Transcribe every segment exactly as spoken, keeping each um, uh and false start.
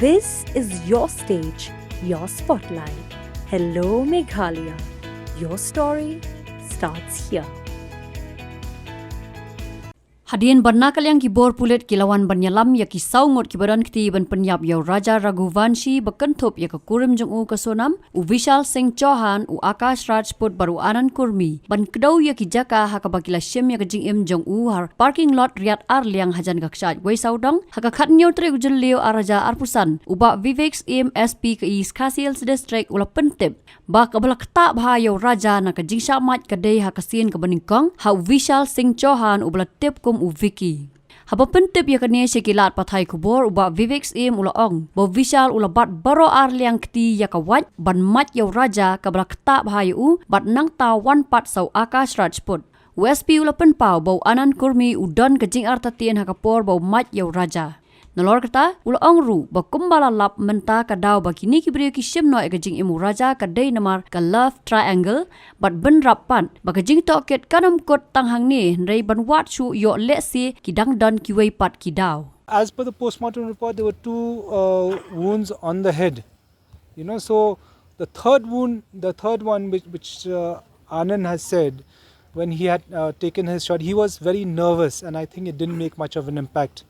This is your stage, your spotlight. Hello, Meghalaya. Your story starts here. Hadien ba na ka liang ki bor pulit ki la wan ban ïalam ïa ki saw ngut kiba don kti ban pynïap ïa u Raja Raghuvanshi ba kynthup ïa ka kurim jong u ka Sonam, u Vishal Singh Chauhan, u Akash Rajput bad u Anand Kurmi ban kdew ïa ki jaka ha kaba ki la shim ïa ka jingim jong u ha parking lot riat ar liang hajan ka kshaid wei sawdong ha ka khatñiew tarik u Jylliew ar hajar arphew san. U Bah Vivek Syiem, S P ka East Khasi Hills District, u la pyntip ba kaba la ktah bha ïa u Raja na ka jingshah mait ka dei ha ka sien kaba nyngkong ha u Vishal Singh Chauhan uba la tip kum u Vicky. Haba pyntip ïa kane sha ki lad pathai khubor, u Bah Vivek Syiem u la ong ba u Vishal u la bat baroh ar liang kti ïa ka wait ban mait ïa u Raja kaba la ktah bha ïa u bad nangta wan pat sa u Akash Rajput. U S P u la pynpaw ba u Anand Kurmi u don ka jingartatien ha ka por ba u mait ïa u Raja. Nalor kata, u la ong ruh ba kumba la lap mynta ka daw ba kine ki briew ki shim noh ïa ka jingim u Raja ka dei namar ka love triangle bad bynrap pat ba ka jingtohkit kan ym kut tang hangne hynrei ban wad shuh ïoh lehse ki dang don kiwei pat ki daw. As per the postmortem report, there were two uh, wounds on the head. You know, so the third wound, the third one, which, which uh, Anand has said, when he had uh, taken his shot, he was very nervous, and I think it didn't make much of an impact.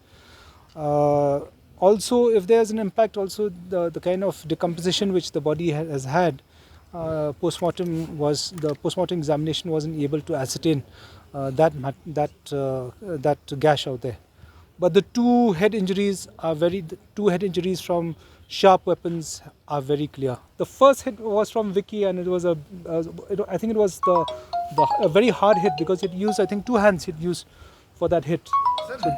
Uh, also, if there's an impact, also the, the kind of decomposition which the body ha- has had, uh, postmortem was the postmortem examination wasn't able to ascertain uh, that mat- that uh, that gash out there. But the two head injuries are very the two head injuries from sharp weapons are very clear. The first hit was from Vicky, and it was a uh, it, I think it was the, the a very hard hit because it used I think two hands it used for that hit. So,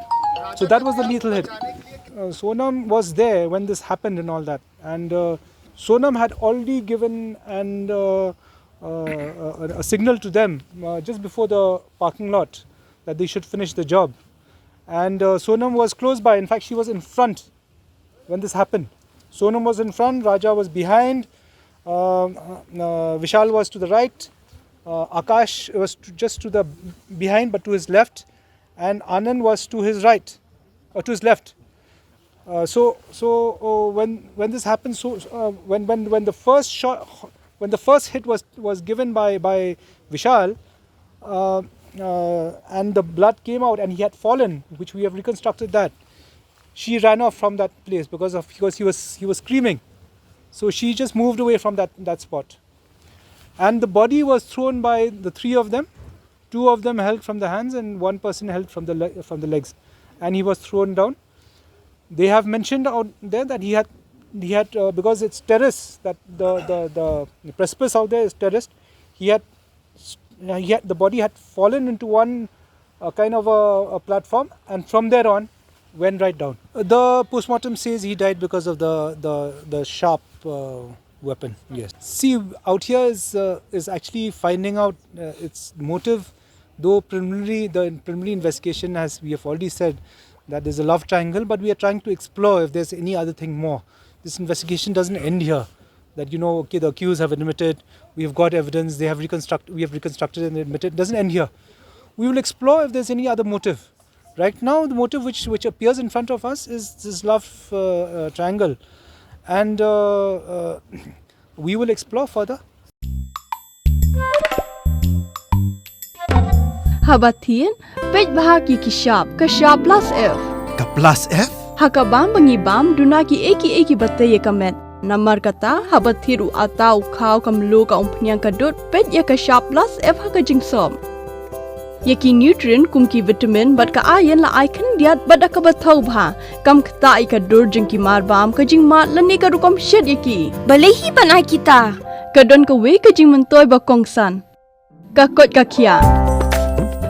so that was the lethal hit. Uh, Sonam was there when this happened and all that, and uh, Sonam had already given and uh, uh, a, a signal to them uh, just before the parking lot that they should finish the job. And uh, Sonam was close by. In fact, she was in front when this happened. Sonam was in front, Raja was behind, um, uh, Vishal was to the right, uh, Akash was to, just to the behind but to his left, and Anand was to his right or to his left. Uh, so, so uh, when when this happened, so uh, when when when the first shot, when the first hit was was given by by Vishal, uh, uh, and the blood came out, and he had fallen, which we have reconstructed that she ran off from that place because of because he was he was screaming. So she just moved away from that that spot, and the body was thrown by the three of them. Two of them held from the hands, and one person held from the le- from the legs, and he was thrown down. They have mentioned out there that he had he had uh, because it's terrace that the, the the precipice out there is terraced. He had uh, he had the body had fallen into one uh, kind of a, a platform, and from there on went right down. The postmortem says he died because of the the the sharp uh, weapon. Yes. See, out here is uh, is actually finding out uh, its motive. Though preliminary, the preliminary investigation, as we have already said, that there's a love triangle, but we are trying to explore if there's any other thing more. This investigation doesn't end here. That you know, okay, the accused have admitted, we've got evidence, they have reconstruct, we have reconstructed and admitted. It doesn't end here. We will explore if there's any other motive. Right now, the motive which which appears in front of us is this love uh, uh, triangle, and uh, uh, we will explore further. Haba thied, peit bha ki ki shap, ka shap plus F. Ka plus F? Ha ka bam ba ngi bam, duna ki ei ki ei ki ba tei ïa ka met. Namar kata, haba thied u atta u khaw ka mluh ka umphniang ka dud, peit ïa ka shap plus F ha ka jingsop. Ïa ki nutrient kum ki vitamin bad ka iron la ai khyndiat bad da kaba thaw bha. Kam ktah ïa ka dur jong ki marbam, ka jingmad lane ka rukom shet ïa ki. Balei hi ban ai kita? Ka don kawei ka jingmyntoi ba kongsan. Ka koit ka khiah.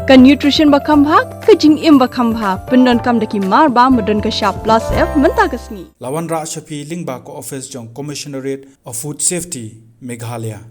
Ka nutrition ba kham bha, ka jingim ba kham bha. Pyndonkam da ki marbam ba don ka shap plus F mynta ka sngi. La wanrah sha phi lyngba ka office jong Commissionerate of Food Safety, Meghalaya.